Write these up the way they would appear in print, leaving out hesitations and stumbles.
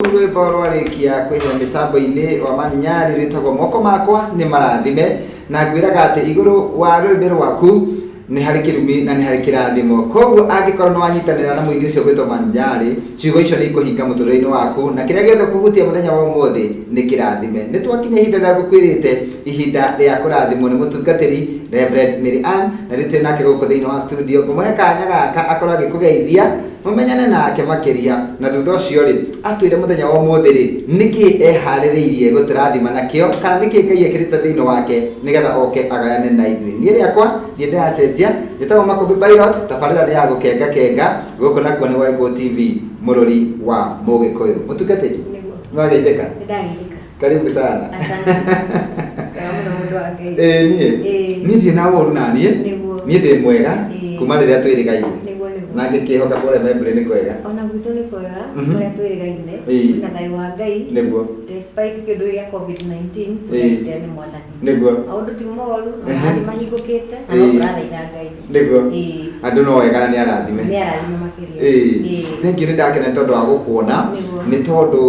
Rwĩmbo rwarĩkia kwĩhera mĩtambo-inĩ rwa Manyari rwĩtagwo Moko Makwa Nĩ Marathime, na ngwĩraga atĩ igũrũ wa rũrĩmĩ rwaku nĩ harĩ kĩrumi na nĩ harĩ kĩrathimo. Koguo angĩkorwo nĩ wanyitanĩra na mũini ũcio gwĩtwo Manyari, ciugo icio nĩ ikũhinga mũtũrĩre-inĩ waku na kĩrĩa gĩothe ũkũhutia mũthenya wa ũmũthĩ nĩ kĩrathime. Nĩ twakinya ihinda rĩrĩa ngũkwĩrĩte, ihinda rĩa kũrathimwo nĩ mũtungatĩri Reverend Mary Ann, na rĩu twĩ nake gũkũ thĩinĩ wa studio. Ngũmũhe kanya gaka akorwo agĩkũgeithia mũmenyane nake makĩria, na thutha ũcio rĩ, atwĩre mũthenya wa ũmũthĩ rĩ, nĩkĩ eharĩrĩirie gũtũrathima nakĩo, kana nĩkĩ Ngai ekĩrĩte thĩinĩ wake nĩgetha oke agayane na ithuĩ. Niĩ rĩakwa ndirĩ ndĩracenjia, njĩtagwo Makũmbĩ Pilot, tabarĩra nĩ ya gũkenga kenga, gũkũ nakuo nĩ gwa Gĩkũyũ TV, mũrũri wa Mũgĩkũyũ. Mũtungatĩri, Nĩguo. nĩwageithĩka? Nĩndageithĩka. Karibu sana. Asante. Wega mũno mũndũ wa Ngai. Ĩĩ niĩ Ĩĩ. niĩ ndirĩ na ũru na niĩ Nĩguo. niĩ ndĩ mwega Ĩĩ. kuma rĩrĩa twĩrĩgaine Nĩguo nĩguo. na ngĩkĩhoka kũrĩa Membley nĩ kwega. Ona gwitũ nĩ kwega kũrĩa twĩrĩgaine Ĩĩ. kwĩna thayũ wa Ngai. Nĩguo. Despite kĩndũ gĩa COVID-19 Ĩĩ. tũragitĩra nĩ Mwathani. Nĩguo. Maũndũ ti moru na marathiĩ mahingũkĩte na Ĩĩ. no tũrathaitha Ngai. Nĩguo. Ĩĩ. Andũ no wega na nĩ arathime. Nĩ arathime makĩria. Ĩĩ. Ĩĩ. Thengiũ nĩ ndakena nĩ tondũ wa gũkuona Nĩguo. nĩ tondũ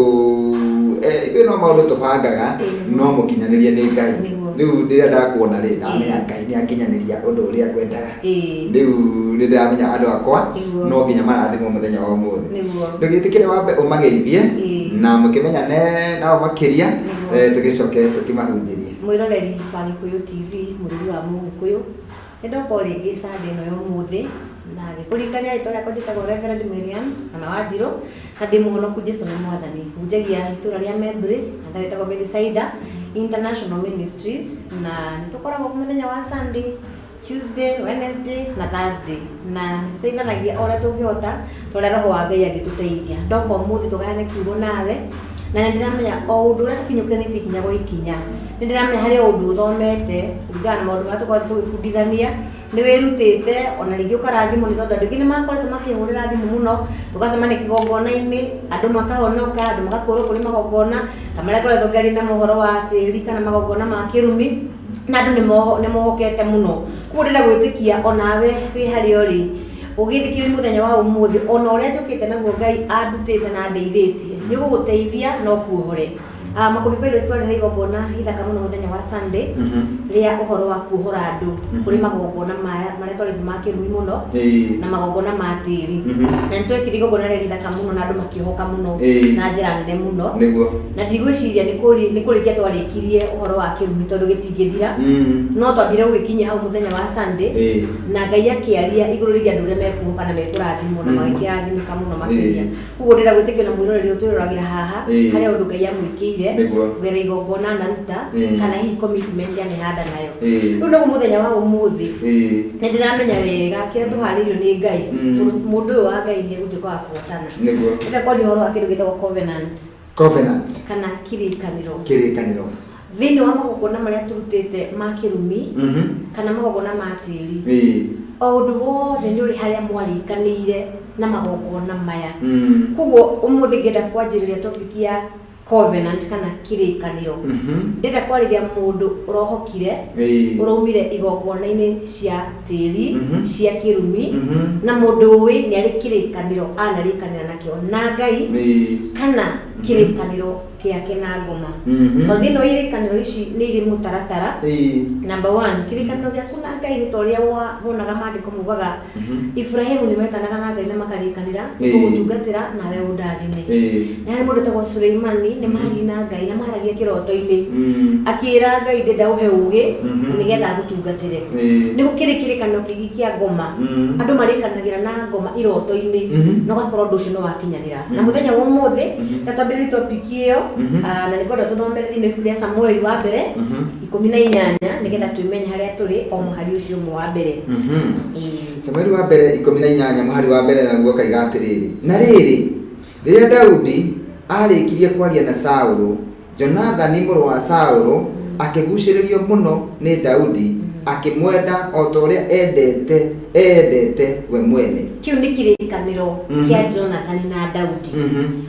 ithuĩ no maũndũ tũbangaga Ĩĩ. no mũkinyanĩria nĩ Ngai. Nĩguo. Rĩu rĩrĩa ndakuona rĩ ndamenya Ĩĩ. Ngai nĩ akinyanĩria ũndũ ũrĩa ngwendaga. Ĩĩ. Rĩu nĩ ndĩramenya andũ akwa Nĩguo. no nginya marathimwo mũthenya wa ũmũthĩ. Nĩguo. Ndũgĩtĩkĩre wambe ũmageithie Ĩĩ. na mũkĩmenyane nao makĩria Nĩguo. tũgĩcoke tũkĩmahunjĩrie. Mwĩroreri wa Gĩkũyũ TV, mũrũri wa Mũgĩkũyũ, nĩ ndoka o rĩngĩ Sunday ĩno ya ũmũthĩ, na ngĩkũririkania rĩtwa rĩakwa njĩtagwo Reverend Marian kana Wanjirũ, na ndĩ mũhonoku Jesũ nĩ Mwathani. Hunjagia itũra rĩa Membley, kanitha wĩtagwo Bethsaida International Ministries, na nĩ tũkoragwo mũthenya wa Sunday, Tuesday, Wednesday na Thursday, na nĩ tũteithanagia o ũrĩa tũngĩhota, ta ũrĩa Roho wa Ngai angĩtũteithia. Ndoka ũmũthĩ tũgayane kiugo nawe, na nĩ ndĩramenya o ũndũ ũrĩa tũkinyũkanĩtie ikinya gwa ikinya, nĩ ndĩramenya harĩ o ũndũ ũthomete, kũringana na maũndũ marĩa tũkoretwo tũgĩbundithania, nĩ wĩrutĩte, ona rĩngĩ ũkarathimwo nĩ tondũ andũ aingĩ nĩ makoretwo makĩhũrĩra thimũ mũno, tũgacemania kĩgongona-inĩ, andũ makahonoka, andũ magakũrwo kũrĩ magongona, ta marĩa ngoretwo ngĩaria namo ũhoro wa tĩri kana magongona ma kĩrumi, na andũ nĩ mohokete mũno. Koguo ndĩrenda gwĩtĩkia onawe wĩ harĩa ũrĩ, ũgĩthikĩrĩria mũthenya wa ũmũthĩ, ona ũrĩa njũkĩte naguo Ngai andutĩte na andeithĩtie, nĩ ũgũgũteithia na ũkuohore. Makũmbĩ Pilot twarĩ na igongona ithaka mũno mũthenya wa Sunday, rĩa ũhoro wa kuohora andũ kũrĩ magongona maya marĩa twarĩte ma kĩrumi mũno, na magongona ma tĩri. Na nĩ twekire igongona rĩarĩ ithaka mũno na andũ makĩohoka mũno na njĩra nene mũno. Nĩguo. Na ndigwĩciria nĩ kũrĩkia twarĩkirie ũhoro wa kĩrumi tondũ gĩtingĩthira. No twambire gũgĩkinyia hau mũthenya wa Sunday, na Ngai akĩaria igũrũ rĩgiĩ andũ ũrĩa mekuohoka na mekũrathimwo na magĩkĩrathimĩka mũno makĩria. Koguo ndĩrenda gwĩtĩkio na mwĩroreri ũyũ twĩroragĩra haha, harĩ ũndũ Ngai amwĩkĩire kũgerera igongona anaruta, kana hihi commitment anehanda nayo. Rĩu nĩguo mũthenya wa ũmũthĩ, nĩ ndĩramenya wega kĩrĩa tũharĩirio nĩ Ngai, tondũ mũndũ ũyũ wa Ngai nĩ egũtuĩka wa kũhotana. Nĩguo. Ndĩrenda kwaria ũhoro wa kĩndũ gĩtagwo covenant. Covenant. Kana kĩrĩkanĩro. Kĩrĩkanĩro. Thĩinĩ wa magongona marĩa tũrutĩte ma kĩrumi, kana magongona ma tĩri, o ũndũ wothe nĩ ũrĩ harĩa mwarĩkanĩire na magongona maya. Koguo ũmũthĩ ngĩenda kwanjĩrĩria topic ya covenant kana kĩrĩkanĩro. Ndĩrenda kwarĩria mũndũ ũrohokire, ũraumire igongona-inĩ cia tĩri, cia kĩrumi, na mũndũ ũĩ nĩ arĩ kĩrĩkanĩro anarĩkanĩra nakĩo na Ngai, kana kĩrĩkanĩro kĩake na ngoma. Tondũ thĩinĩ wa irĩkanĩro ici nĩ irĩ mũtaratara. Number one, kĩrĩkanĩro gĩaku na Ngai nĩ ta ũrĩa wonaga maandĩko maugaga Iburahĩmu nĩ metanaga na Ngai na makarĩkanĩra, nĩngũgũtungatĩra nawe ũndathime. Na harĩ mũndũ wĩtagwo Suleimani nĩ maharirie na Ngai na maharagia kĩroto-inĩ. Akĩra Ngai ndĩrenda ũhe ũgĩ nĩgetha ngũtungatĩre. Nĩ gũkĩrĩ kĩrĩkanĩro kĩngĩ kĩa ngoma. Andũ marĩkanagĩra na ngoma iroto-inĩ na ũgakora ũndũ ũcio nĩ wakinyanĩra. Na mũthenya wa ũmũthĩ na twambĩrĩrie topic ĩyo na nĩ ngwenda tũthomere thĩinĩ wa ibuku rĩa Samueli wa mbere 18 nĩgetha twĩmenye harĩa tũrĩ o mũhari ũcio ũmwe wa mbere. Ĩĩ. Samueli wa mbere 18 mũhari wa mbere naguo ũkaiga atĩrĩrĩ, na rĩrĩ, rĩrĩa Daudi aarĩkirie kwaria na Saũlũ, Jonathani mũrũ wa Saũlũ akĩgucĩrĩrio mũno nĩ Daudi, akĩmwenda o ta ũrĩa endete Eendete we mwene. Kĩu nĩ kĩrĩkanĩro kĩa Jonathani na Daudi.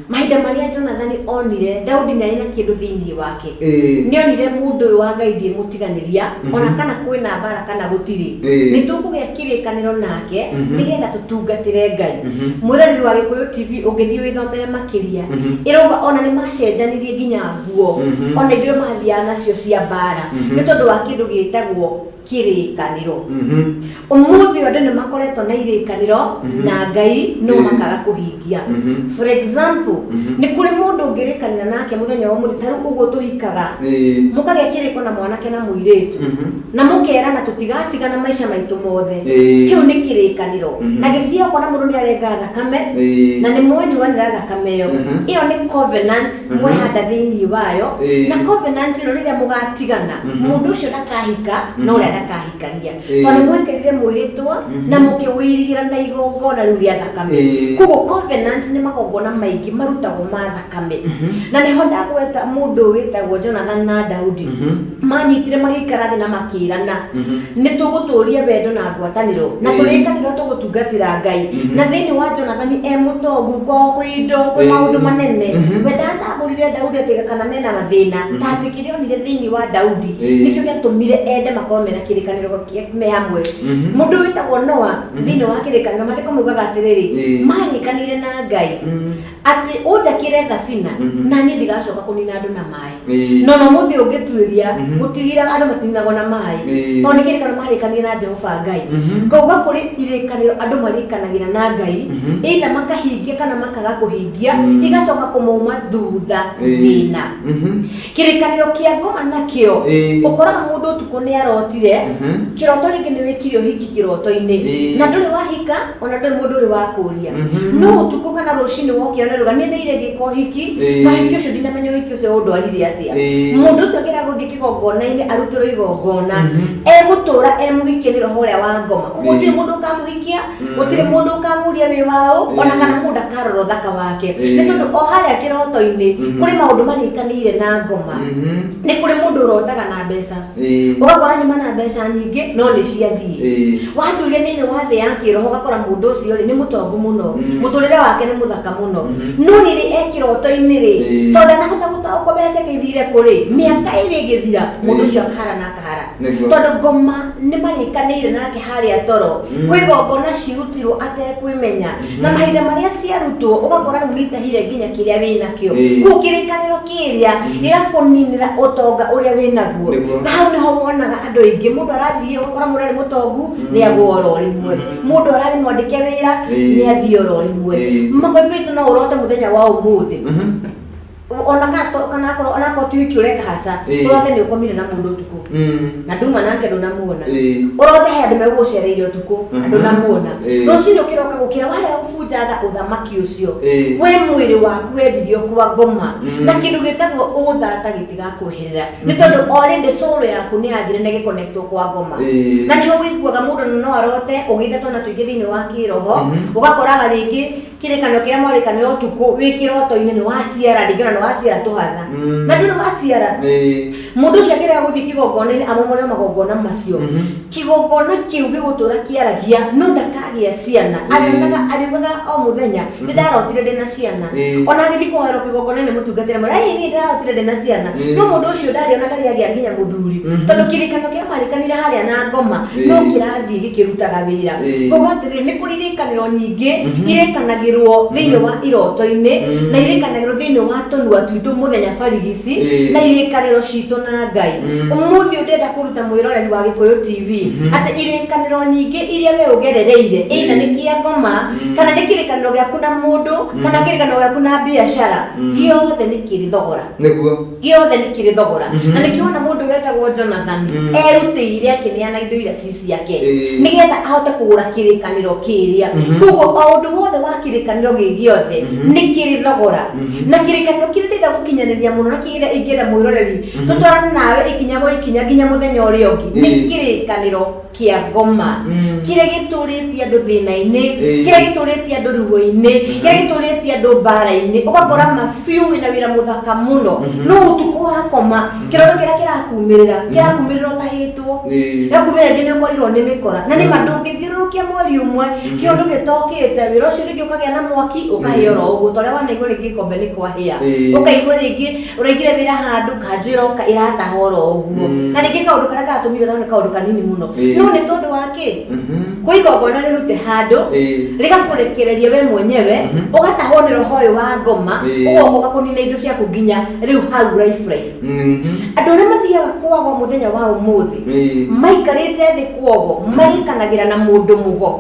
Mahinda marĩa Jonathani onire Daudi nĩ arĩ na kĩndũ thĩinĩ wake, nĩ onire mũndũ ũyũ wa Ngai ndiĩmũtiganĩria, ona kana kwĩna mbara kana gũtirĩ, nĩ tũkũgĩa kĩrĩkanĩro nake nĩgetha tũtungatĩre Ngai. Mwĩroreri wa Gĩkũyũ TV, ũngĩthiĩ wĩthomere makĩria, ĩrauga ona nĩ macenjanirie nginya nguo, ona indo iria mathiaga nacio cia mbara, nĩ tondũ wa kĩndũ gĩtagwo kĩrĩkanĩro. Ũmũthĩ andũ nĩ makoretwo na irĩkanĩro na Ngai no makaga kũhingia. For example, nĩ kũrĩ mũndũ ũngĩrĩkanĩra nake mũthenya wa ũmũthĩ, ta rĩu ũguo tũhikaga, mũkagĩa kĩrĩko na mwanake na mũirĩtu, na mũkerana tũtigatigana maica maitũ mothe. Kĩu nĩ kĩrĩkanĩro. Na gĩthiĩ ũkona mũndũ nĩ arenga thakame, na nĩ mwanyuanĩra thakame ĩyo. Ĩyo nĩ covenant mwehanda thĩinĩ wayo. Na covenant ĩno, rĩrĩa mũgatigana, mũndũ ũcio ndakahika na ũrĩa ndakahikania, tondũ mwekĩrire mwĩhĩtwa na mũkĩwĩirigĩra na igongona rĩu rĩa thakame. Koguo covenant nĩ magongona maingĩ marutagwo ma thakame, na nĩho ndagweta mũndũ ũyũ wĩtagwo Jonathan na Daudi manyitire magĩikara thĩ na makĩrana, nĩ tũgũtũria wendo na ngwatanĩro na tũrĩkanĩro tũgũtungatĩra Ngai. Na thĩinĩ wa Jonathani e mũtongu, kwao kwĩ indo, kwĩ maũndũ manene, we ndatambũrire Daudi atĩ kana mena mathĩna, ta atĩ kĩrĩa onire thĩinĩ wa Daudi nĩkĩo gĩatũmire ende makorwo mena kĩrĩkanĩro me hamwe. Mũndũ wĩtagwo Noa, thĩinĩ wa kĩrĩkanĩro maandĩko maugaga atĩrĩrĩ, marĩkanĩire na Ngai atĩ ũnjakĩre thabina na niĩ ndigacoka kũnina andũ na maĩ. No no mũthĩ ũngĩtuĩria, gũtiriraga, andũ matininagwo na maĩ, tondũ nĩ kĩrĩkanĩro marĩkanire na Jehova Ngai. Ngauga kũrĩ irĩkanĩro andũ marĩkanagĩra na Ngai, either makahingia kana makaga kũhingia, igacoka kũmauma thutha thĩna. Kĩrĩkanĩro kĩa ngoma nakĩo, ũkoraga mũndũ ũtukũ nĩ arotire kĩroto, rĩngĩ nĩ wĩkire ũhiki kĩroto-inĩ, na ndũrĩ wahika, ona ndũrĩ mũndũ ũrĩ wakũria, no ũtukũ kana rũcinĩ wokĩra nĩ ruga, nĩ ndeire ngĩka ũhiki, na ũhiki ũcio ndinamenya ũhiki ũcio ũndwarire atĩa. Mũndũ ũcio akĩrega gũthiĩ kĩgongona-inĩ arutĩrwo igongona, egũtũra e mũhikie nĩ roho ũrĩa wa ngoma. Koguo gũtirĩ mũndũ ũkamũhikia, gũtirĩ mũndũ ũkamũria wĩ waũ, ona kana mũndũ akarora ũthaka wake, nĩ tondũ o harĩa kĩroto-inĩ kũrĩ maũndũ marĩkanĩire na ngoma. Nĩ kũrĩ mũndũ ũrotaga na mbeca, ũgakora nyuma na mbeca nyingĩ no nĩ ciathiĩ. Waturia thĩinĩ wa thĩ ya kĩroho, ũgakora mũndũ ũcio rĩ nĩ mũtongu mũno, mũtũrĩre wake nĩ mũthaka mũno, no rĩrĩ e kĩroto-inĩ rĩ, tondũ ndanahota gũtaũkwo mbeca ciake ithire kũrĩ, mĩaka ĩrĩ ĩgĩthira, mũndũ ũcio akahara na akahara. Tondũ ngoma nĩ marĩkanĩire nake harĩa toro. Kwĩ igongona cirutirwo atekwĩmenya, na mahinda marĩa ciarutwo ũgakora rĩu nĩ itahire nginya kĩrĩa wĩ nakĩo. Kũu kĩrĩkanĩro kĩrĩa gĩgakũninĩra ũtonga ũrĩa wĩ naguo. Na hau nĩho wonaga andũ aingĩ, mũndũ arathiĩ ũgakora mũndũ arĩ mũtongu nĩ agũa oro rĩmwe, mũndũ ararĩ mwandĩke wĩra nĩ athiĩ oro rĩmwe. Makwĩmbĩtũ no ũrote mũthenya wa ũmũthĩ, ona kana akorwo ona akorwo ti ũhiki ũreka haca, ũrote nĩ ũkomire na mũndũ ũtukũ na nduma nake ndũnamuona. Ũrote he andũ megũgũcereire ũtukũ na ndũnamuona. Rũcinĩ ũkĩroka gũkĩra warega gũbunjanga ũthamaki ũcio, we mwĩrĩ waku wendirio kwa ngoma, na kĩndũ gĩtagwo ũthata gĩtigakweherera, nĩ tondũ already soul yaku nĩ yathire na ĩgĩconnectwo kwa ngoma. Na nĩho wĩiguaga mũndũ no arote ũgĩte twana tũingĩ thĩinĩ wa kĩroho, ũgakoraga rĩngĩ kĩrĩkanĩro kĩrĩa mwarĩkanĩra ũtukũ wĩ kĩroto-inĩ nĩ waciara, rĩngĩ ona nĩ waciara tũhatha, na ndũrĩ waciara. Mũndũ ũcio akĩrega gũthiĩ kĩgongona-inĩ amomore magongona macio, kĩgongona kĩu gĩgũtũra kĩaragia, no ndakagĩa ciana. Arĩonaga, ariugaga o mũthenya, nĩ ndarotire ndĩna ciana. Ona agĩthiĩ kũhoerwo kĩgongona-inĩ, mũtungatĩre mwĩra, "Ĩ, niĩ ndĩrarotire ndĩna ciana." No mũndũ ũcio ndarĩ ona ndarĩ agĩa nginya mũthuri, tondũ kĩrĩkanĩro kĩrĩa marĩkanĩire harĩa na ngoma no kĩrathiĩ gĩkĩrutaga wĩra. Ngauga atĩrĩrĩ, nĩ kũrĩ irĩkanĩro nyingĩ irĩkanagĩrwo thĩinĩ wa iroto-inĩ, na irĩkanagĩrwo thĩinĩ wa tũnua twitũ mũthenya barigici, na irĩkanĩro citũ na Ngai. Ũmũthĩ ũyũ ndĩrenda kũruta mwĩroreri wa Gĩkũyũ TV atĩ irĩkanĩro nyingĩ iria we ũgerereire, either nĩ kĩa ngoma, kana nĩ kĩrĩkanĩro gĩaku na mũndũ, kana kĩrĩkanĩro gĩaku na biacara, gĩothe nĩ kĩrĩ thogora. Gĩothe nĩ kĩrĩ thogora. Na nĩkĩo wona mũndũ wetagwo Jonathan erutĩire akĩneana indo iria ci ciake nĩgetha ahote kũgũra kĩrĩkanĩro kĩrĩa. Koguo o ũndũ wothe wa kĩrĩkanĩro gĩ gĩothe nĩ kĩrĩ thogora. Na kĩrĩkanĩro kĩrĩa ndĩrenda gũkinyanĩria mũno na kĩrĩa ingĩenda mwĩroreri tũtwarane nawe ikinya gwa ikinya nginya mũthenya ũrĩa ũngĩ nĩ kĩrĩkanĩro kĩa ngoma, kĩrĩa gĩtũrĩtie andũ thĩna-inĩ, kĩrĩa gĩtũrĩtie andũ ruo-inĩ, kĩrĩa gĩtũrĩtie andũ mbara-inĩ, ũgakora mabiũ wĩna wĩra mũthaka mũno, no ũtukũ wakoma kĩroto kĩrĩa kĩrakumĩrĩra kĩrakumĩrĩra ũtahĩtwo. Gĩakumĩrĩra rĩngĩ nĩ ũkorirwo nĩ mĩkora, na nĩma ndũngĩthiũrũrũkia mweri ũmwe kĩũndũ gĩtokĩte. Wĩra ũcio rĩngĩ ũkagĩa na mwaki ũkahĩa oro ũguo, ta ũrĩa wanaigua rĩngĩ gĩkombe nĩ kwahĩa. Ũkaigua rĩngĩ ũraigire wĩra handũ kanjũ ĩroka ĩrataha oro ũguo. Na rĩngĩ kaũndũ karĩa karatũmire ũtahwo nĩ kaũndũ kanini mũno. No nĩ tondũ wa kĩ? Kwĩ igongona rĩrute handũ rĩgakũrekereria we mwenyewe, ũgatahwo nĩ roho ũyũ wa ngoma. Ũgoka ũgakũnina indo ciaku nginya rĩu hau life life. Andũ arĩa mathiaga kwagwo mũthenya wa ũmũthĩ maikarĩte thĩ kwogo marĩkanagĩra na mũndũ mũgo,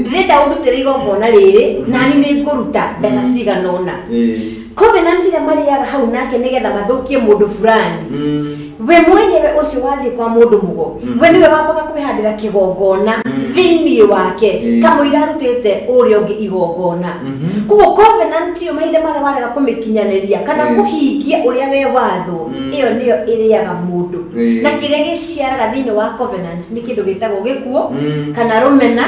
ndĩrenda ũndutĩre igongona rĩrĩ nani nĩ ngũruta mbeca cigana ũna. Covenant ĩrĩa marĩaga hau nake nĩgetha mathũkie mũndũ fulani, we mwenyewe ũcio wathiĩ kwa mũndũ mũgo, we nĩwe wambaga kwĩhandĩra kĩgongona thĩinĩ wake kamũira arutĩte ũrĩa ũngĩ igongona. Koguo covenant ĩyo, mahinda marĩa warega kũmĩkinyanĩria kana kũhingia ũrĩa we wathwo, ĩyo nĩyo ĩrĩaga mũndũ. Na kĩrĩa gĩciaraga thĩinĩ wa covenant nĩ kĩndũ gĩtagwo gĩkuũ kana rũmena,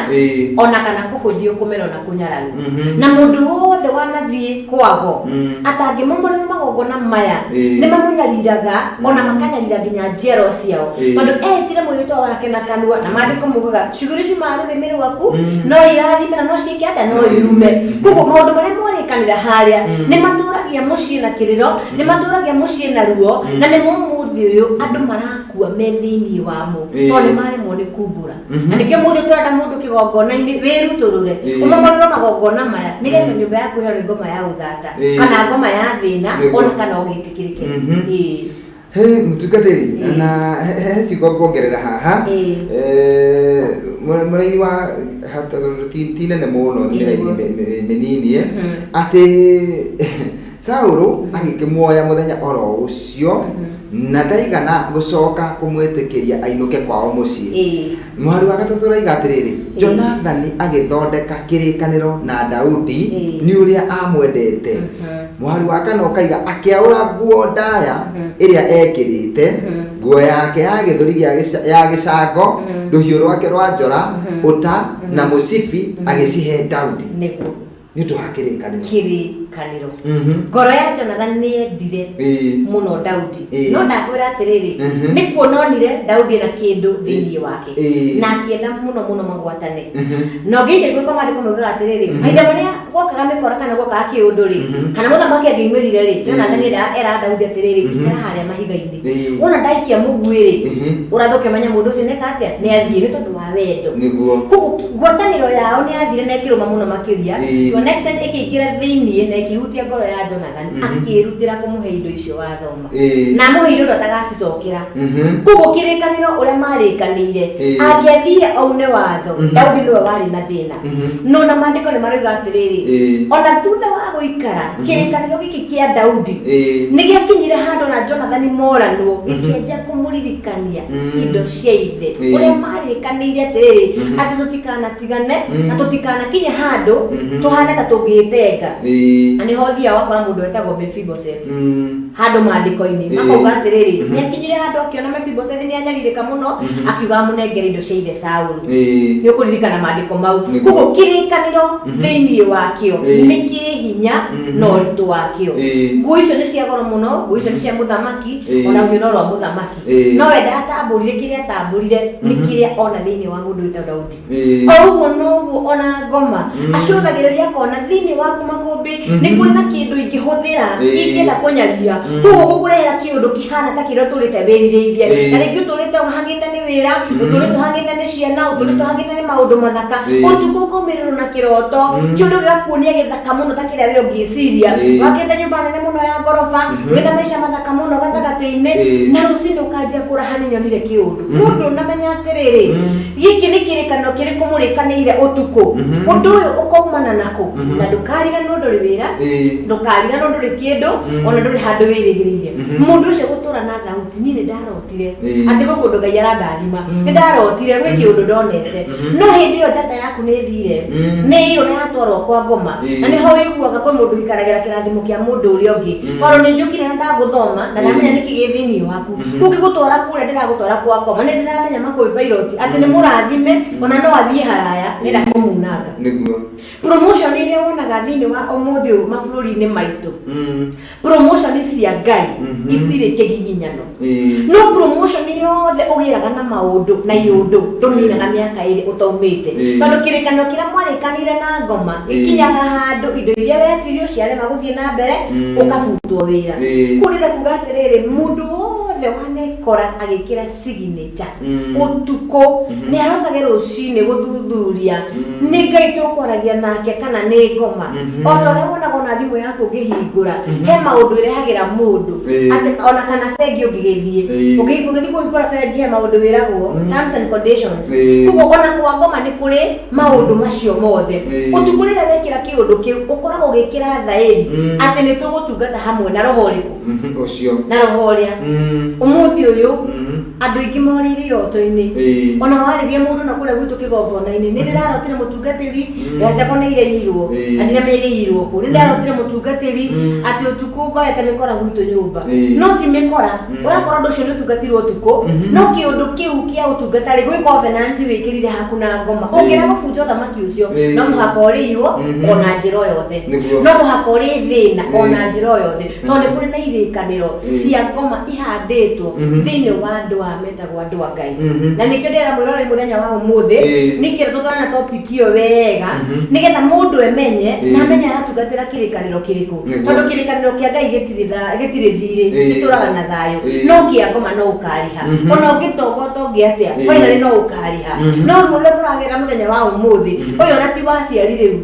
ona kana kũhũthio, kũmenwo na kũnyararwo. Na mũndũ wothe wanathiĩ kwago atangĩmomorerwo magongona maya, nĩ mamũnyariraga ona makanyarira nginya njiaro ciao, tondũ etire mwĩhĩtwa wake na kanua, na maandĩko mugaga ciugo iria ciumaga rũrĩmĩ rwaku no irathime na no ciĩke atĩa? No irume. Koguo maũndũ marĩa mwarĩkanĩra harĩa nĩ matũragia mũciĩ na kĩrĩro, nĩ matũragia mũciĩ na ruo, na nĩ mũmũthĩ ũyũ andũ marakua me thĩinĩ wamo, tondũ nĩ maremwo nĩ kumbũra. Na nĩkĩo mũthĩ tũrenda mũndũ kĩgongona-inĩ wĩrutũrũre, ũmomorerwo magongona maya nĩgetha nyũmba yaku ĩherwo ngoma ya ũthata kana ngoma ya thĩna, ona kana ũgĩtĩkĩrĩke. He mũtungatĩri, na he ciugo nguongerera haha. Mũraini wa tondũ ti nene mũno, nĩ mĩraini mĩnini, atĩ Saũlũ agĩkĩmuoya mũthenya oro ũcio na ndaigana gũcoka kũmwĩtĩkĩria ainũke kwao mũciĩ. Mũhari wa gatatũ ũraiga atĩrĩrĩ, Jonathani agĩthondeka kĩrĩkanĩro na Daudi nĩ ũrĩa amwendete. Mũhari wa kana ũkaiga akĩaũra nguo ndaya ĩrĩa ekĩrĩte, nguo yake ya gĩthũri ya gĩcango, rũhiũ rwake rwa njora, ũta na mũcibi, agĩcihe Daudi nĩguo nĩ ũndũ wa kĩrĩkanĩro. Kĩrĩkanĩro. Ngoro ya Jonathan nĩ yendire mũno Daudi. No ndakwĩra atĩrĩrĩ, nĩ kuona onire Daudi ena kĩndũ thĩinĩ wake, na akĩenda mũno mũno magwatane. Na ũngĩigua kwa maandĩko maugaga atĩrĩrĩ, mahinda marĩa gwokaga mĩkora kana gwokaga kĩũndũ rĩ, kana mũthamaki angĩaumĩrire rĩ, Jonathan eraga Daudi atĩrĩrĩ, ikara harĩa mahiga-inĩ, wona ndaikia mũguĩ rĩ, ũrathũke menya mũndũ ũcio nĩeka atĩa, nĩ athiĩ, nĩ tondũ wa wendo. Koguo ngwatanĩro yao nĩ yathire na ĩkĩrũma mũno makĩria, to an extent ĩkĩingĩra thĩinĩ na ĩkĩhutia ngoro ya Jonathan, akĩĩrutĩra kũmũhe indo icio wathoma, na amũheire ũndũ atagacicokera. Koguo kĩrĩkanĩro ũrĩa marĩkanĩire, angĩathire aune watho, Daudi nĩwe warĩ na thĩna. No na maandĩko nĩ maroiga atĩrĩrĩ, ona thutha wa gũikara, kĩrĩkanĩro gĩkĩ kĩa Daudi nĩ gĩakinyire handũ na Jonathan moranwo, gĩkĩanjia kũmũririkania indo cia ithe, ũrĩa marĩkanĩire atĩrĩrĩ, atĩ tũtikanatigane na tũtikanakinye handũ tũhane ta tũngĩtenga. Na nĩho ũthiaga ũgakora mũndũ wetagwo Mephibosheth handũ maandĩko-inĩ, makauga atĩrĩrĩ, nĩ akinyire handũ akĩona Mephibosheth nĩ anyarirĩka mũno, akiuga amũnengere indo cia ithe Saũlũ. Nĩ ũkũririkana maandĩko mau. Koguo kĩrĩkanĩro thĩinĩ wakĩo nĩ kĩrĩ hinya na ũritũ wakĩo. Nguo icio nĩ cia goro mũno, nguo icio nĩ cia mũthamaki, ona rũhiũ no rwa mũthamaki. No we ndatambũrire, kĩrĩa atambũrire nĩ kĩrĩa ona thĩinĩ wa mũndũ wĩtagwo Daudi. O ũguo noguo ona ngoma acũthagĩrĩria akona thĩinĩ waku makũmbĩ nĩ kũrĩ na kĩndũ ingĩhũthĩra ingĩenda kũnyaria. Koguo gũkũrehera kĩũndũ kĩhana ta kĩrĩa ũtũrĩte wĩrirĩirie. Na rĩngĩ ũtũrĩte ũhang'ĩte nĩ wĩra, ũtũrĩte ũhang'ĩte nĩ ciana, ũtũrĩte ũhang'ĩte nĩ maũndũ mathaka. Ũtukũ ũkaumĩrĩrwo na kĩroto, kĩũndũ gĩgakuonia gĩthaka mũno ta kĩrĩa we ũngĩciria. Wakĩte nyũmba nene mũno ya ngoroba, wĩna maica mathaka mũno gatagatĩ-inĩ, na rũcinĩ ũkanjia kũraha nĩ nyonire kĩũndũ. Mũndũ unamenya atĩrĩrĩ, gĩkĩ nĩ kĩrĩkanĩro kĩrĩkũ mũrĩkanĩire ũtukũ? Ũndũ ũyũ ũkaumana nakũ? Na ndũkariganĩrwo ndũrĩ wĩra, ndũkariganĩrwo ndũrĩ kĩndũ, ona ndũrĩ handũ wĩrĩgĩrĩire. Mũndũ ũcio gũtũra na thauti, niĩ nĩ ndarotire atĩ gwĩ kũndũ Ngai arandathima, nĩ ndarotire gwĩ kĩũndũ ndonete. No hĩndĩ ĩyo njata yaku nĩ ĩthire, nĩ ĩirwo na yatwarwo kwa ngoma. Na nĩho ũiguaga kwĩ mũndũ ũikaragĩra kĩrathimo kĩa mũndũ ũrĩa ũngĩ, tondũ nĩ njũkire na ndagũthoma na ndamenya nĩkĩ gĩ thĩinĩ waku. Rĩu ngĩgũtwara kũrĩa ndĩragũtwara kwa ngoma, nĩ ndĩramenya makũĩ pilot atĩ nĩ mũrathime, ona no athiĩ haraya nĩenda kũmunanga. Nĩguo. Promotion iria wonaga thĩinĩ wa ũmũthĩ ũyũ mabũrũri-inĩ maitũ, promotion cia Ngai itirĩ kĩgiginyano. No promotion yothe ũgĩraga na maũndũ na iũndũ ndũninaga mĩaka ĩrĩ ũtaumĩte, tondũ kĩrĩkanĩro kĩrĩa mwarĩkanĩire na ngoma gĩkinyaga handũ indo iria wetirio ciarema gũthiĩ na mbere, ũkabutwo wĩra. Kũu ndĩrenda kuga atĩrĩrĩ, mũndũ wothe wanekora agĩkĩra signature ũtukũ nĩ arokage rũcinĩ gũthuthuria nĩ Ngai tũkwaragia nake kana nĩ ngoma. O ta ũrĩa wonaga ona thimũ yaku ũngĩhingũra, he maũndũ ĩrehagĩra mũndũ, atĩ ona kana bengi ũngĩgĩthiĩ, ũngĩthiĩ kũhingũra bengi, he maũndũ wĩragwo, terms and conditions. Koguo ona kwa ngoma nĩ kũrĩ maũndũ macio mothe. Ũtukũ rĩrĩa wekĩra kĩũndũ kĩu, ũkoragwo ũgĩkĩra thaĩri atĩ nĩ tũgũtungata hamwe na roho ũrĩkũ? Ũcio. Na roho ũrĩa ũmũthĩ ũyũ andũ aingĩ morĩire iroto-inĩ. Ona warĩria mũndũ na kũrĩa gwitũ kĩgongona-inĩ, nĩ ndĩrarotire mũtungatĩri, mbeca ciakwa nĩ iraiyirwo na ndiramenya iraiyirwo kũ. Nĩ ndĩrarotire mũtungatĩri atĩ ũtukũ ngorete mĩkora gwitũ nyũmba. No ti mĩkora, ũrakora ũndũ ũcio nĩ ũtungatirwo ũtukũ, no kĩũndũ kĩu kĩa ũtungata rĩ, gwĩ covenant wĩkĩrire haku na ngoma. Ũngĩra gũbunja ũthamaki ũcio, no mũhaka ũrĩirwo ona njĩra o yothe. No mũhaka ũrĩ thĩna ona njĩra o yothe, tondũ nĩ kũrĩ na irĩkanĩro cia ngoma ihandĩtwo thĩinĩ wa andũ aya metagwo andũ a Ngai. Na nĩkĩo ndĩrera mwĩroreri mũthenya wa ũmũthĩ, nĩkĩo tũtwarana na topic ĩyo wega, nĩgetha mũndũ emenye na amenye aratungatĩra kĩrĩkanĩro kĩrĩkũ. Tondũ kĩrĩkanĩro kĩa Ngai gĩtirĩ thirĩ, gĩtũraga na thayũ. No kĩa ngoma no ũkarĩha. Ona ũngĩtonga ũtonge atĩa, finally no ũkarĩha. No ruo rũrĩa tũragerera mũthenya wa ũmũthĩ ũyũ, ona ti wa aciari rĩu,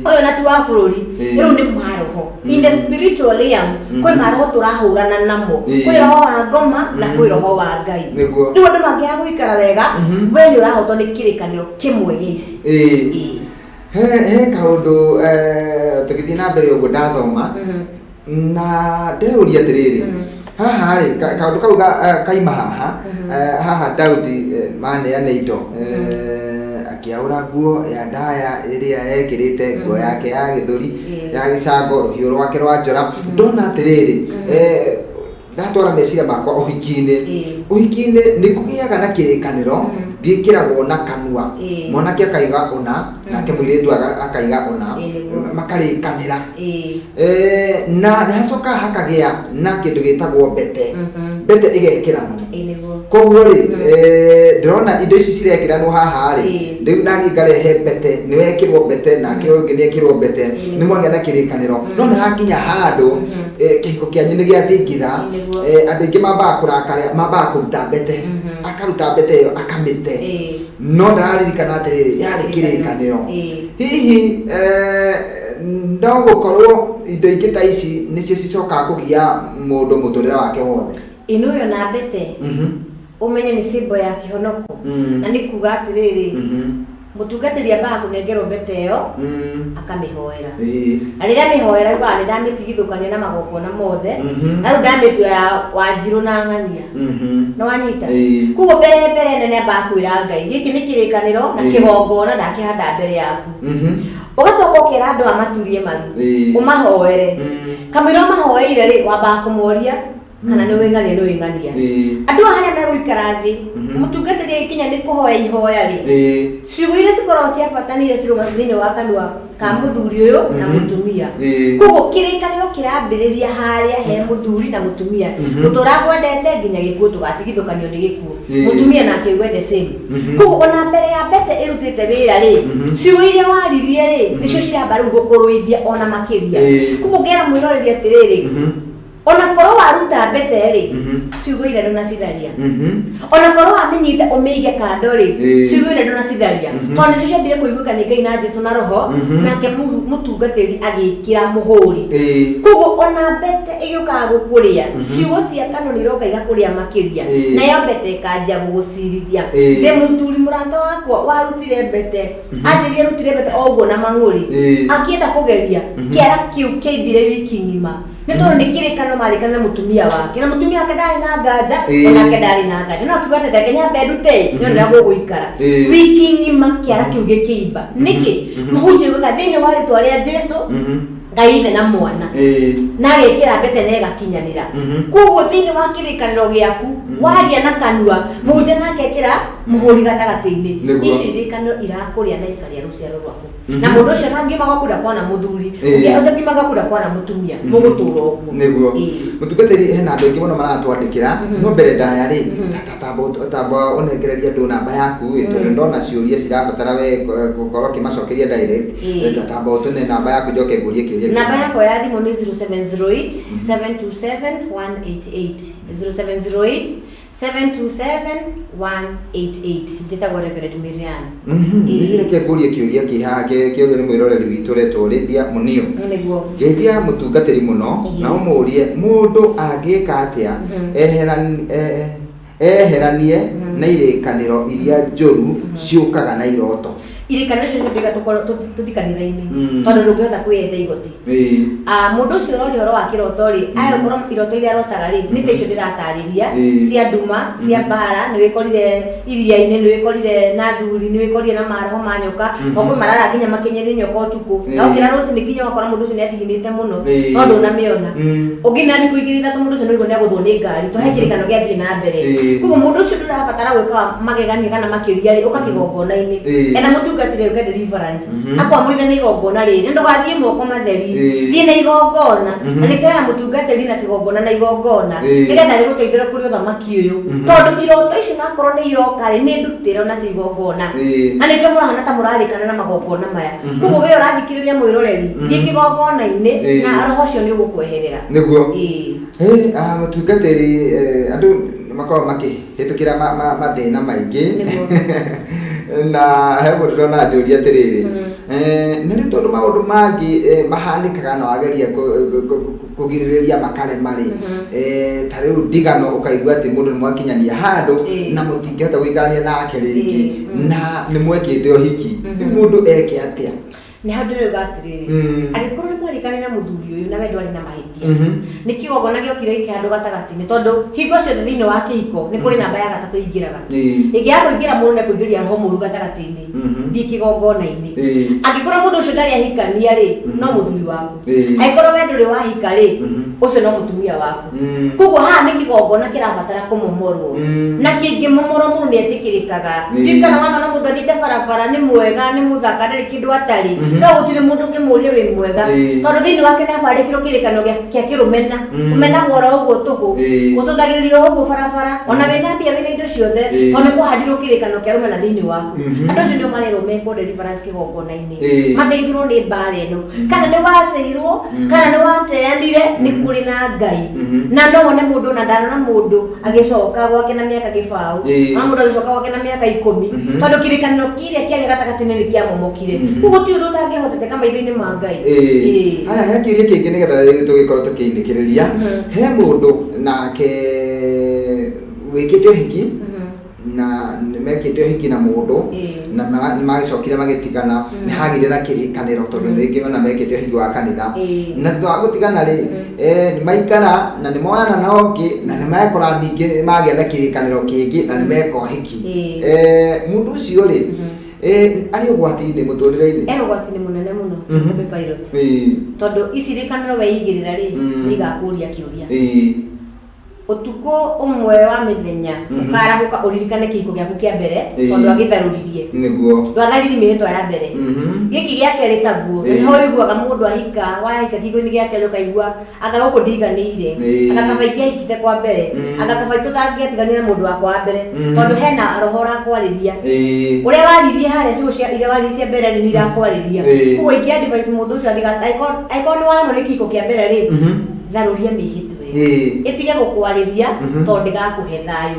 ũyũ ona ti wa bũrũri, rĩu nĩ maroho. In the spiritual realm kwĩ maroho tũrahũrana namo. Kwĩ roho wa ngoma na kwĩ roho wa Ngai. Rĩu andũ mangĩaga gũikara wega, we nĩ ũrahotwo nĩ kĩrĩkanĩro kĩmwe gĩa ici. He kaũndũ, tũgĩthiĩ na mbere ũguo ndathoma na ndeuria atĩrĩrĩ, haha rĩ, kaũndũ kau kaima haha, haha Daudi, maneana indo, akĩaũra nguo ya ndaya ĩrĩa ekĩrĩte, nguo yake ya gĩthũri ya gĩcango, rũhiũ rwake rwa njora. Ndona atĩrĩrĩ, ndatwara meciria makwa ũhiki-inĩ. Ũhiki-inĩ nĩ kũgĩaga na kĩrĩkanĩro gĩkĩragwo na kanua. Mwanake akaiga ũna, nake mũirĩtu akaiga ũna. Nĩguo. Makarĩkanĩra. Na nĩ hacokaga hakagĩa na kĩndũ gĩtagwo mbete. Mbete ĩgekĩranwo. Nĩguo. Koguo rĩ, ndĩrona indo ici cirekĩranwo haha rĩ, rĩu naniĩ ngarehe mbete, nĩ wekĩrwo mbete, nake ũyũ ũngĩ nĩ ekĩrwo mbete, nĩ mwagĩa na kĩrĩkanĩro. No nĩ hakinya handũ, kĩhiko kĩanyu nĩ gĩathingitha. Andũ aingĩ mambaga kũrakara, mambaga kũruta mbete. Akaruta mbete ĩyo akamĩte, no ndararirikana atĩrĩrĩ, yarĩ kĩrĩkanĩro. Hihi no gũkorwo indo ingĩ ta ici nĩcio cicokaga kũgia mũndũ mũtũrĩre wake wothe? Ĩno ĩyo na mbete, ũmenye nĩ symbol ya kĩhonoko. Na nĩ kuga atĩrĩrĩ, mũtungatĩri ambaga kũnengerwo mbete ĩyo, akamĩhoera. Na rĩrĩa amĩhoera, augaga nĩ ndamĩtigithũkania na magongona mothe, na rĩu ndamĩtua ya Wanjirũ na ng'ania. Nĩ wanyita? Koguo mbere mbere nene ambaga kwĩra Ngai, gĩkĩ nĩ kĩrĩkanĩro na kĩgongona ndakĩhanda mbere yaku. Ũgacoka ũkera andũ aya maturie maru, ũmahoere. Kamũira ũmahoeire rĩ, wambaga kũmoria kana nĩ wĩng'ania, nĩ wĩng'ania. Andũ aya harĩa megũikara thĩ, mũtungatĩri agĩkinya nĩ kũhoya ihoya rĩ, ciugo iria cikoragwo cia bata nĩ iria ciruma thĩinĩ wa kanua ka mũthuri ũyũ na mũtumia. Koguo kĩrĩkanĩro kĩrambĩrĩria harĩa he mũthuri na mũtumia. Gũtũra ngwendete nginya gĩkuũ, tũgatigithũkanio nĩ gĩkuũ. Mũtumia nake auge the same. Koguo ona mbere ya mbete ĩrutĩte wĩra rĩ, ciugo iria waririe rĩ, nĩcio ciramba rĩu gũkũrũithia ona makĩria. Koguo ngera mwĩroreri atĩrĩrĩ, ona korwo waruta mbete rĩ, ciugo iria ndũnacitharia. Ona korwo wamĩnyita ũmĩige kando rĩ, ciugo iria ndũnacitharia, tondũ nĩcio ciambire kũiguĩka nĩ Ngai na Jesu na roho, nake mũtungatĩri agĩkĩra mũhũri. Koguo ona mbete ĩgĩũkaga gũkũrĩa, ciugo cia kanua nĩ iroka igakũrĩa makĩria, nayo mbete ĩkanjia gũgũcirithia. Ndĩ mũthuri mũrata wakwa warutire mbete, anjĩrire arutire mbete o ũguo na mang'ũrĩ, akĩenda kũgeria, kĩara kĩu kĩaimbire wiki ng'ima, nĩ tondũ nĩ kĩrĩkanĩro marĩkanĩre mũtumia wake, na mũtumia wake ndarĩ na nganja. Onake ndarĩ na nganja, no akiuga atĩ reke nyambe ndute nyone ũrĩa gũgũikara. Wiki ng'ima kĩara kĩu gĩkĩimba. Nĩkĩ? Mũhunjia augaga thĩinĩ wa rĩtwa rĩa Jesu, Ngai Ithe na Mwana, na agekĩra mbete na ĩgakinyanĩra. Koguo thĩinĩ wa kĩrĩkanĩro gĩaku waria na kanua, mũhunjia nake ekĩra mũhũri gatagatĩ-inĩ. Ici irĩkanĩro irakũrĩa na ikarĩa rũciaro rwaku. Na mũndũ ũcio ndangiuma gwaku ndakona mũthuri, Ĩĩ. ũngĩ ũngiuma gwaku ndakona mũtumia, mũgũtũra ũguo. Nĩguo. Ĩĩ. Mũtungatĩri, hena andũ aingĩ mũno maratwandĩkĩra, no mbere ndaya rĩ, tamba ũnengererie andũ namba yaku ĩ, tondũ ndona ciũria cirabatara we gũkorwo ũkĩmacokeria direct. Ĩĩ. Tamba ũtũne namba yaku njoke ngũrie kĩũria Namba kĩngĩ. yakwa ya thimũ nĩ 0708 727 188, 0708 727 188. Njĩtagwo Reverend Miriam. Ĩĩ. Reke ngũrie kĩũria kĩ haha kĩũrio nĩ mwĩroreri witũ ũretwo Lydia Munio. Nĩguo. Geithia mũtungatĩri mũno Ĩĩ. na ũmũrie mũndũ angĩka atĩa eheranie na irĩkanĩro iria njũru ciũkaga na iroto. Irĩkanĩro icio nĩcio tũkorwo tũthi kanitha-inĩ, tondũ ndũngĩhota kwĩenja igoti. Ah, mũndũ ũcio ũroria ũhoro wa kĩroto rĩ, aya ũkorwo iroto iria arotaga rĩ nĩ ta icio ndĩratarĩria, cia nduma, cia mbara, nĩ wĩkorire iria-inĩ, nĩ wĩkorire na thuri, nĩ wĩkorire na maroho ma nyoka, o kwĩ marara nginya makinyerie nyoka ũtukũ, na ũkĩra rũcinĩ nginya ũgakora mũndũ ũcio nĩ athiginĩte mũno, no ndũnamĩona. Ũngĩ na thikũ igĩrĩ ithatũ mũndũ ũcio nĩ ũigua nĩ agũthwo nĩ ngari, to he kĩrĩkano gĩathiĩ na mbere. Koguo mũndũ ũcio ndũrabatara gwĩka magegania kana makĩria rĩ, ũka kĩgongona-inĩ, etha mũtungatĩri ũke deliverance, akwamũrithania igongona rĩrĩ, na ndũgathiĩ moko matheri, thiĩ na igongona, na nĩkĩo hena mũtungatĩri na kĩgongona na igongona, nĩgetha rĩgũteithĩre kũrĩ ũthamaki ũyũ, tondũ iroto icio nakorwo nĩ iroka rĩ, nĩ ndutĩro nacio igongona, na nĩkĩo mũrahana ta mũrarĩkana na magongona maya. Koguo we ũrathikĩrĩria mwĩroreri, thiĩ kĩgongona-inĩ na roho ũcio nĩ ũgũkweherera. Nĩguo. Ĩĩ. Hey, mũtungatĩri, andũ nĩ makoragwo makĩhĩtũkĩra mathĩna maingĩ. Nĩguo. Na he mũndũ ndona anjũria atĩrĩrĩ, na rĩu tondũ maũndũ mangĩ mahanĩkaga na wageria kũgirĩrĩria makarema rĩ, ta rĩu ndigano ũkaigua atĩ mũndũ nĩ mwakinyania handũ na mũtingĩhota gũikarania nake rĩngĩ, na nĩ mwekĩte ũhiki, rĩu mũndũ eke atĩa? Nĩ hau ndĩrauga atĩrĩrĩ, angĩkorwo nĩ mwarĩkanĩra mũthuri ũyũ na we ndwarĩ na mahĩtia, nĩ kĩgongona gĩokire gĩkĩhandwo gatagatĩ-inĩ, tondũ hingo ciothe thĩinĩ wa kĩhiko nĩ kũrĩ namba ya gatatũ ĩingĩraga. Ĩngĩaga kũingĩra mũndũ nĩ ekũingĩria roho mũru gatagatĩ-inĩ. Thiĩ kĩgongona-inĩ. Angĩkorwo mũndũ ũcio ndarĩ ahikania rĩ, no mũthuri waku. Angĩkorwo we ndũrĩ wahika rĩ, ũcio no mũtumia waku. Koguo haha nĩ kĩgongona kĩrabatara kũmomorwo, na kĩngĩmomorwo mũndũ nĩ etĩkĩrĩkaga. Ndiũĩ kana wanona mũndũ athiĩte barabara, nĩ mwega, nĩ mũthaka, ndarĩ kĩndũ atarĩ, no gũtirĩ mũndũ ũngĩmũria wĩ mwega, tondũ thĩinĩ wake nĩ abandĩkirwo kĩrĩkanĩro kĩa kĩrũmena. Ũmenagwo oro ũguo tũhũ, ũcũthagĩrĩrio ũguo barabara, ona wĩna mbia, wĩna indo ciothe, tondũ nĩ kwahandirwo kĩrĩkanĩro kĩa rũmena thĩinĩ waku. Andũ acio nĩo marerwo mekwo deliverance kĩgongona-inĩ, mateithũrwo nĩ mbara ĩno, kana nĩ wateirwo, kana nĩ wateanire, nĩ kũrĩ na Ngai. Na no wone mũndũ, na ndanona mũndũ agĩcoka gwake na mĩaka 0. Na mũndũ agĩcoka gwake na mĩaka 10, tondũ kĩrĩkanĩro kĩrĩa kĩarĩ gatagatĩ-inĩ nĩ kĩamomokire. Koguo ti ũndũ ũtangĩhoteteka maitho-inĩ ma Ngai. Ĩĩ. Haya, he kĩũria kĩngĩ nĩgetha rĩu tũgĩkorwo tũkĩinĩkĩrĩria. He mũndũ nake wĩkĩte ũhiki, na mekĩte ũhiki na mũndũ, na nĩmagĩcokire magĩtigana, nĩ hagĩire na kĩrĩkanĩro, tondũ rĩngĩ ona mekĩte ũhiki wa kanitha, na thutha wa gũtigana rĩ, nĩ maikara na nĩ moyana na ũngĩ, na nĩ mekora ningĩ magĩa na kĩrĩkanĩro kĩngĩ na nĩ meka ũhiki. Mũndũ ũcio rĩ, arĩ ũgwati-inĩ mũtũrĩre-inĩ? E ũgwati-inĩ mũnene mũno, Mũmbi Pilot, tondũ ici rĩkanĩro weigĩrĩra rĩ, nĩ igakũria kĩũria. Ũtukũ ũmwe wa mĩthenya ũkarahũka ũririkane kĩhiko gĩaku kĩa mbere, tondũ agĩtharũririe. Ndwathariri mĩhĩtwa ya mbere. Gĩkĩ gĩa kerĩ taguo, na nĩho ũiguaga mũndũ ahika, wahika kĩhiko-inĩ gĩa kerĩ ũkaigua anga gũkũ ndiganĩire, anga kaba ingĩahikite kwa mbere, anga kaba tũtangĩatiganire na mũndũ wakwa wa mbere, tondũ hena roho ũrakwarĩria. Ũrĩa waririe harĩa ciugo cia iria waririe cia mbere rĩ, nĩ irakwarĩria. Koguo ingĩ advise mũndũ ũcio angĩkorwo nĩ waremwo nĩ kĩhiko kĩa mbere rĩ, tharũria mĩhĩtwa ĩyo. Ĩtige gũkwarĩria, tondũ ndĩgakũhe thayũ.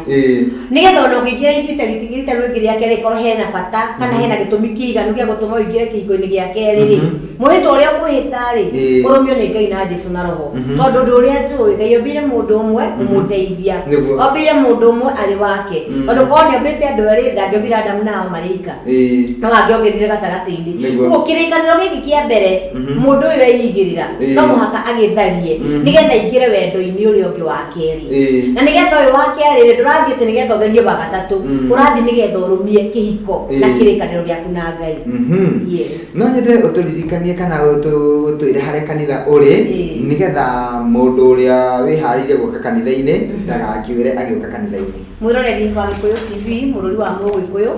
Nĩgetha ona ũngĩingĩra rita rĩngĩ rĩa kerĩ, ĩkorwo hena bata kana hena gĩtũmi kĩiganu gĩa gũtũma ũingĩre kĩhiko-inĩ gĩa kerĩ rĩ, mwĩhĩtwa ũrĩa ũkwĩhĩta rĩ, ũrũmio nĩ Ngai na Jesũ na Roho. Tondũ ũndũ ũrĩa njũĩ, Ngai ombire mũndũ ũmwe ũmũteithia, ombire mũndũ ũmwe arĩ wake, tondũ korwo nĩ ombĩte andũ erĩ ndangĩombire Adamu na Hawa marĩ ika, no angĩongerire gatagatĩ-inĩ. Koguo kĩrĩkanĩro gĩkĩ kĩa mbere mũndũ ũyũ eigĩrĩra, no mũhaka agĩtharie, nĩgetha aingĩre wendo-inĩ ũrĩa ũngĩ wa kerĩ. Na nĩgetha ũyũ wa kerĩ rĩ, ndũrathiĩ atĩ nĩgetha ũgerie wa gatatũ, ũrathiĩ nĩgetha ũrũmie kĩhiko na kĩrĩkanĩro gĩaku na Ngai. Yes. No nyende ũtũririkanie kana ũtwĩre harĩa kanitha ũrĩ, nĩgetha mũndũ ũrĩa wĩharĩirie gũka kanitha-inĩ ndagakiũre agĩũka kanitha-inĩ. Mwĩroreri wa Gĩkũyũ TV, mũrũri wa Mũgĩkũyũ,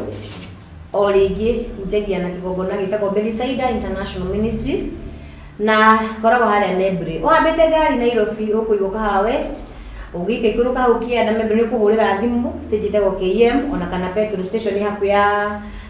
O rĩngĩ njagia na kĩgongona gĩtagwo Bethsaida International Ministries na koragwo harĩa Membri. Ũhambĩte ngari Nairobi ũkũigwo Kahawa West, ũngĩika ikũrũka hau kĩanda Membri nĩ ũkũhũrĩra thimũ stage ĩtagwo KM ona kana petrol station hakuhĩ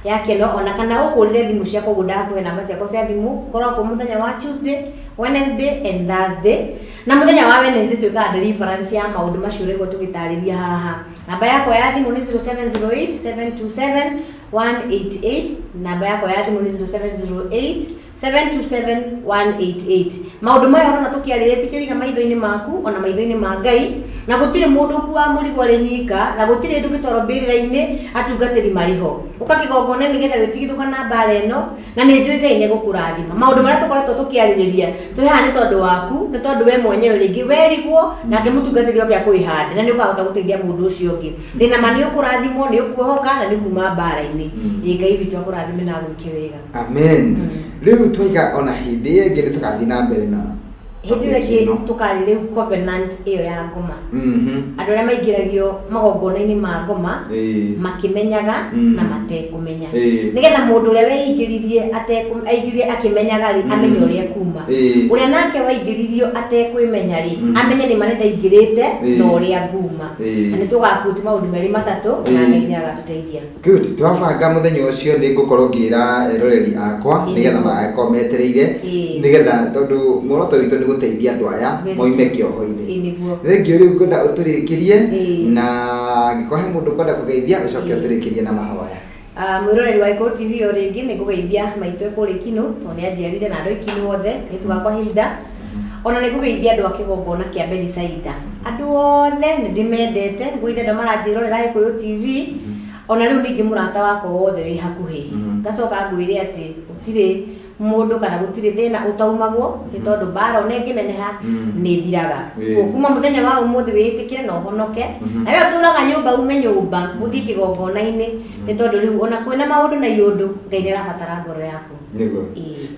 ya Keno, ona kana ũhũrĩre thimũ ciakwa ũguo ndakũhe namba ciakwa cia thimũ. Koragwo mũthenya wa Tuesday, Wednesday and Thursday, na mũthenya wa Wednesday twĩkaga deliverance ya maũndũ macio ũraigua tũgĩtarĩria haha. Namba yakwa ya thimũ nĩ 0708 727 188. Namba yakwa ya thimũ nĩ 0708 727 188. Maũndũ maya ũrona tũkĩarĩrĩria tikĩriga maitho-inĩ maku ona maitho-inĩ ma Ngai, na gũtirĩ mũndũ ũkuaga mũrigo arĩ nyika, na gũtirĩ hĩndĩ ũngĩtwarwo mbĩrĩra-inĩ atungatĩri marĩ ho. Ũka kĩgongona nĩgetha wĩtigithũka na mbara ĩno, na nĩ njũĩ Ngai nĩ egũkũrathima. Maũndũ marĩa tũkoretwo tũkĩarĩrĩria twĩ haha nĩ tondũ waku, nĩ tondũ we mwenyewe rĩngĩ werigwo nake mũtungatĩri oke akwĩhande, na nĩ ũkahota gũteithia mũndũ ũcio ũngĩ. Ndĩna ma nĩ ũkũrathimwo, nĩ ũkuohoka na nĩ kuma mbara-inĩ. Ĩ Ngai witũ akũrathime na agwĩke wega. Amen. Rĩu twaiga ona hĩndĩ ĩyo ĩngĩ nĩ tũgathiĩ na mbere na hĩndĩ ĩyo topic ĩngĩ ĩno. Tũkarĩ rĩu covenant ĩyo ya ngoma, andũ arĩa maingĩragio magongona-inĩ ma ngoma makĩmenyaga na matekũmenya, nĩgetha mũndũ ũrĩa weingĩririe aingĩririe akĩmenyaga rĩ, amenye ũrĩa kuma, ũrĩa nake waingĩririo atekwĩmenya rĩ, amenye nĩ ma nĩ ndaingĩrĩte na ũrĩa nguma. Na nĩ tũgakuti maũndũ merĩ matatũ na Ngai nĩ agatũteithia. Good. Twabanga mũthenya ũcio nĩ ngũkorwo ngĩra eroreri akwa nĩgetha magakorwo metereire, nĩgetha tondũ muoroto witũ nĩ gũteithia andũ aya moime kĩoho-inĩ. Ĩĩ, nĩguo. Thengiũ. Rĩu ngwenda ũtũrĩkĩrie, na angĩkorwo he mũndũ ũkwenda kũgeithia, ũcoke ũtũrĩkĩrie na mahoya. Ah, mwĩroreri wa Gĩkũyũ TV, o rĩngĩ nĩ ngũgeithia maitũ e kũrĩa Ikinũ tondũ nĩ anjiarire na andũ a Ikinũ othe, kairĩtu gakwa Hilda. Ona nĩ ngũgeithia andũ a kĩgongona kĩa Bethisaida, andũ othe nĩ ndĩmendete. Ngũgeithia andũ maranjĩrorera Gĩkũyũ TV, ona rĩu ningĩ mũrata wakwa wothe wĩ hakuhĩ. Ngacoka ngwĩre atĩ gũtirĩ mũndũ kana gũtirĩ thĩna ũtaumagwo, nĩ tondũ mbara ona ĩngĩneneha nĩ ĩthiraga. Kuma mũthenya wa ũmũthĩ wĩĩtĩkĩre na ũhonoke, na we ũtũraga nyũmba ume nyũmba ũthiĩ kĩgongona-inĩ, nĩ tondũ rĩu ona kwĩna maũndũ na iũndũ, Ngai nĩ arabatara ngoro yaku. Nĩguo.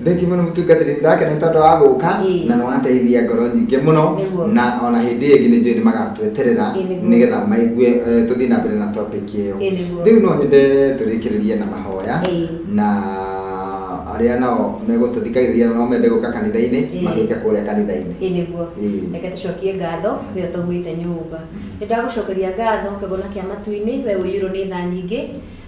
Thengiũ mũno mũtungatĩri, ndakena nĩ tondũ wa gũka na nĩ wateithia ngoro nyingĩ mũno. Na ona hĩndĩ ĩyo ĩngĩ nĩ njũĩ nĩ magatweterera nĩgetha maigue, tũthiĩ na mbere na topic ĩyo. Ĩĩ, nĩguo. Rĩu no nyende tũrĩkĩrĩrie na mahoya, na arĩa nao megũtũthikagĩrĩria na no mende gũka kanitha-inĩ, magĩũke kũrĩa kanitha-inĩ. Ĩĩ, nĩguo. Reke tũcokie ngatho we ũtaumĩte nyũmba. Nĩ ndagũcokeria ngatho kĩgongona kĩa matu-inĩ, we ũiyũrwo nĩ tha nyingĩ.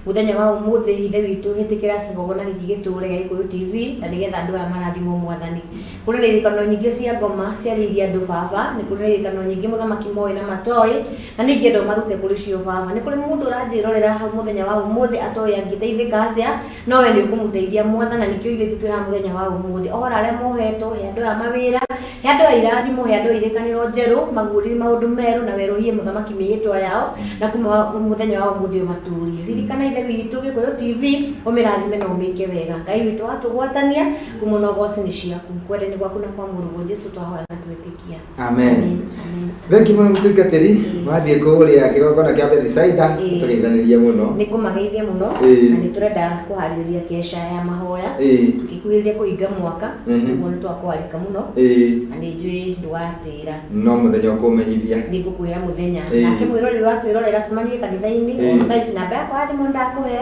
Mũthenya wa ũmũthĩ, Ithe witũ, hĩtĩkĩra kĩgongona gĩkĩ gĩtũre gĩa Gĩkũyũ TV, na nĩgetha andũ aya marathimwo. Mwathani, kũrĩ na irĩkanĩro nyingĩ cia ngoma ciarĩirie andũ. Baba, nĩ kũrĩ na irĩkanĩro nyingĩ mũthamaki moĩ na matoĩ, na nĩ ingĩenda ũmarute kũrĩ cio. Baba, nĩ kũrĩ mũndũ ũranjĩrorera hau mũthenya wa ũmũthĩ atoĩ angĩteithĩka atĩa, no we nĩ ũkũmũteithia, Mwathani, na nĩkĩo ithuĩ twĩ haha mũthenya wa ũmũthĩ. Ohora arĩa mohetwo, he andũ aya mawĩra, he andũ aya irathimo, he andũ aya irĩkanĩro njerũ, maguũrĩrie maũndũ merũ na werũhie mũthamaki mĩhĩtwa yao, na kuma mũthenya wa ũmũthĩ ũmatũrie. Ririkana, Ithe witũ, Gĩkũyũ TV, ũmĩrathime na ũmĩke wega. Ngai witũ watũgwatania kuma na ũgoci nĩ ciaku, kwenda-inĩ gwaku na kwa mũrũguo Jesu twahoya na twetĩkia. Amen. Amen. Amen. Thengiũ mũno mũtungatĩri. Wathiĩ kũrĩa kĩgongona kĩa Bethisaida, tũgeithanĩrie mũno. Nĩ ngũmageithia mũno. Na nĩ tũrenda kũharĩrĩria kesha ya mahoya tũgĩkuhĩrĩria kũhinga mwaka. Ũguo nĩ twakwarĩka mũno, na nĩ njũĩ ndũgatĩra. No mũthenya ũkũmenyithia. Nĩ ngũkwĩra mũthenya. Nake mwĩroreri wa twĩrorera, tũcemanie kanitha-inĩ. Ona thaa ici namba yakwa ya thimũ ndakũhe.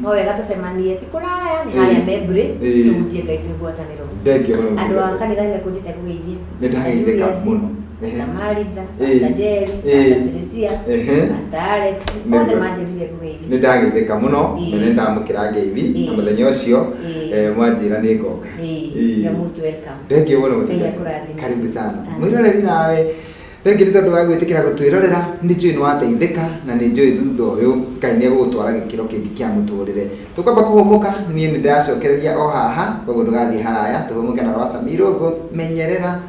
No wega tũcemanie, ti kũraya, nĩ harĩa Membri, tũhunjie Ngai twĩ ngwatanĩro. Thengiũ mũno Andũ a mũtungatĩri. kanitha nĩ mekũnjĩte ngũgeithie. Nĩ ndageithĩka Julius, mũno. Pastor Maritha, Pastor Jerry, Pastor Teresia, Pastor Alex, othe manjĩrire ngũgeithie. Nĩ ndageithĩka mũno na nĩ ndamũkĩra ngeithi, na mũthenya ũcio mwanjĩra nĩ ngoka. You are most welcome. Thengiũ mũno Ngai mũtungatĩri. akũrathime. Karibu sana. Amen. Mwĩroreri, nawe thengiũ nĩ tondũ wa gwĩtĩkĩra gũtwĩrorera. Nĩ njũĩ nĩ wateithĩka, na nĩ njũĩ thutha ũyũ Ngai nĩ egũgũtwara gĩkĩro kĩngĩ kĩa mũtũrĩre. Tũkwamba kũhũmũka, niĩ nĩ ndĩracokereria o haha, koguo ndũgathiĩ haraya. Tũhũmũke na rwa Samirongo, menyerera.